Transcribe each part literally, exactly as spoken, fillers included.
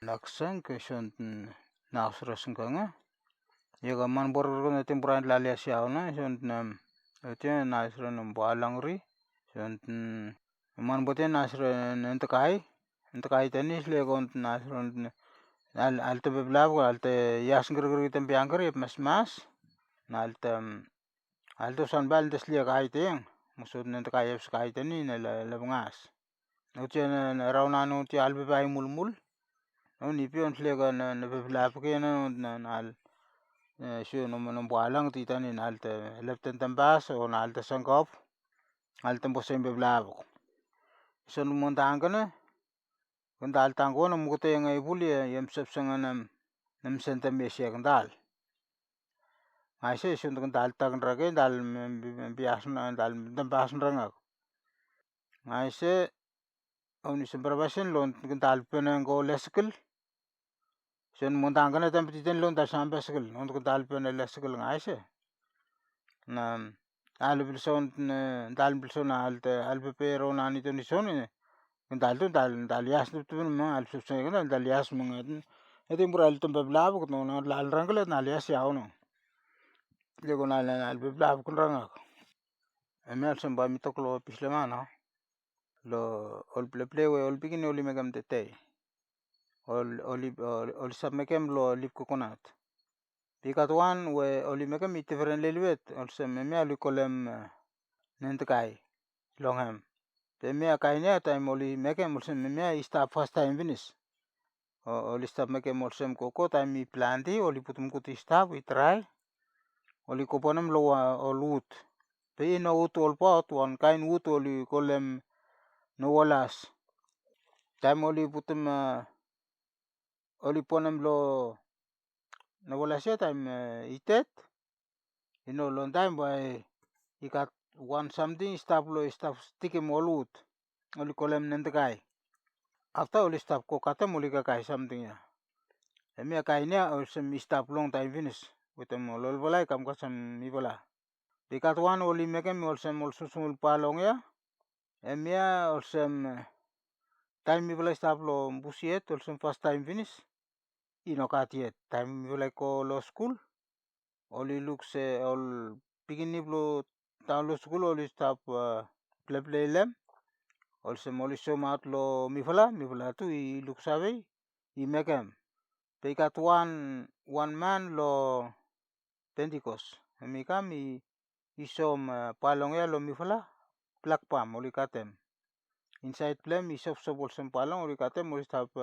Naksang ke son na ausres ngkanga. Ia ka man borger ko na tim buran lalias iau na son na oti na isren na bualangri son man bote na isren na tekai tenis le kon na isren al al te beblab al te ias ngirgir te biangir ep masmas na al te al te usan bal te slia kai te yang. Musut na tekai ep skai teni na la la ngas. Uti na raun anu uti al bebai mulmul. Uni pion slia ka na na beblab ke na na al sio no no bualang ti tani na al te lep ten tembas o na al te sangkop. Al te bosem beblab. Son mon tangkana. Kundal tangko na mukute yang ai buli ya msep sanga na na msenta mesia kundal. Ngai se sun kundal tak ndra ke dal bias na dal dembas ndra ngak. Ngai se oni se barabasen lon kundal pene ngo lesikil. Son montang kena tem piti ten lon dal sambe sikil on kundal pene lesikil ngai se. Na al bilson dal bilson al te al pepe ro na ni to ni son. Dal tu dal dal yas tu tu ma al sub sanga dal dal yas manga. Eti mura al tembe blabuk no na dal rangkele dal yas yau no. Lego na al pe blabuk rangak. Emi al semba mi tok lo pislema no. Lo ol pleple we ol pikin oli mekem tetei. Ol oli oli sab mekem lo lip kokonat. Be i gat wan we oli mekem i diferen lelebet olsem hemia oli kolem nentekai long hem. Be hemia kain ya taem oli mekem olsem hemia i stap fastaem finis. Oli stap mekem olsem koko taem i plante oli putum gut i stap i drae. Oli koponem long ol wud. Be i no wud olbaot wan kaen wud oli kolem nowalas. Taem oli putum oli ponem long nowalas ya taem i ded. I no longtaem bae i gat wan samting i stap long i stap stikim ol wud. Oli kolem nentekai. Afta oli stap go katem oli kakae samting ya. Hemia kaen ya olsem i stap longtaem finis wetem ol olfala i kam kasem mifala. Be i gat wan oli mekem olsem ol sumsumul palong ya. Hemia olsem taem mifala i stap long bus yet olsem fastaem finis. I no gat yet taem mifala i go long skul. Oli luk se ol pikinini blong daon long skul oli stap pleplei long hem. Olsem oli soemaot long mifala mifala tu i luksave i mekem. Be i gat wan wan man long Pentikos hem i kam i soem palong ya long mifala. Blak pam oli katem insaed blong hem i sopsop olsem palong oli katem oli stap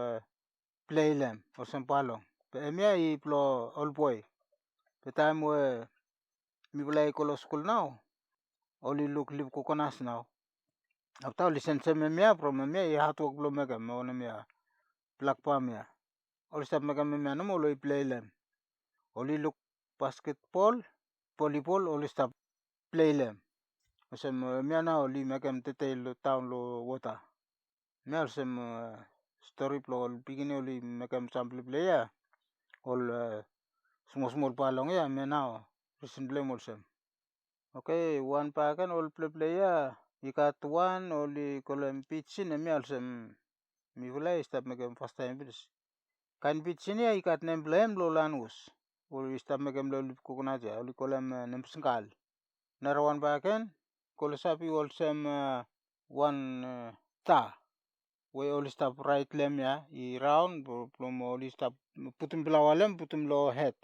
plei long hem olsem palong. Be hemia i blong ol boe. Be taem we mifala i go long skul nao oli luk lip kokonas nao. Afta oli semsem hemia from hemia i hatwok blong mekem wanem ya. Blak pam ya oli stap mekem hemia nomo oli plei long hem. Oli luk basketbol, volibol oli stap plei long hem. Olsem hemia nao oli mekem tetei long taon long wota. Hemia olsem stori blong ol pikinini oli mekem sam pleplei ya. Ol smolsmol palong ya hemia nao risen blong hem olsem. Oke, wan baken ol pleplei ya i gat wan oli kolem pijin hemia olsem mifala i stap mekem fastaem finis. Kaen pijin ya i gat nem blong hem long lanwis. Oli stap mekem long lip kokonat ya oli kolem nem singkal. Narawan baken kolosap i olsem wan ta we oli stap raet long hem ya i raon blong oli stap putum plaoa long hem putum long hed.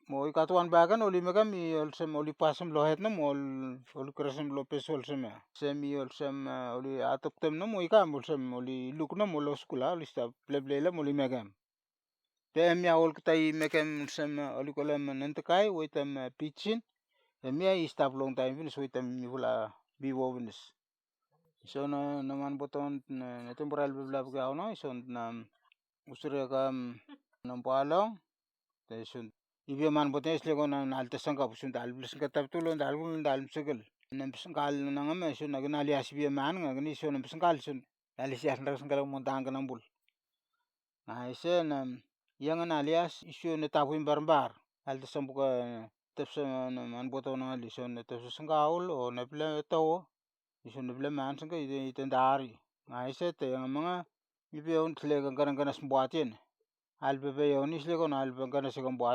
Mo i gat wan baken oli mekem i olsem oli pasem long hed nomo oli kresem long pes olsem ya. Sem i olsem oli adoptem nomo i kam olsem oli luk nomo long skul a oli stap pleplei long hem oli mekem. Be hemia olgeta i mekem olsem oli kolem nentekai wetem pijin. Hemia i stap longtaem finis wetem mifala bipo finis. So na na man boton na na temporal beblab ke au na so na usure kam na balong. Te sun ibi man boton is lego na na alte sangkap sun dal blis ka tap tulo dal bul dal msekel. Na msekel na ngam sun na gina lias ibi man nga gini sun na msekel sun na lisias na sangkal mo dang kana bul. Na ise na iang na lias isu na tapu imbarbar. Alte sambuka tepsa na man boton na liso na tepsa sangkal o na bla tawo. Iso na bla man sangka ite ite dari. Ngai se te yang manga Ipe on tle kan kana kana sbuat ien. Alpe pe on isle kon alpe kana se kan buat.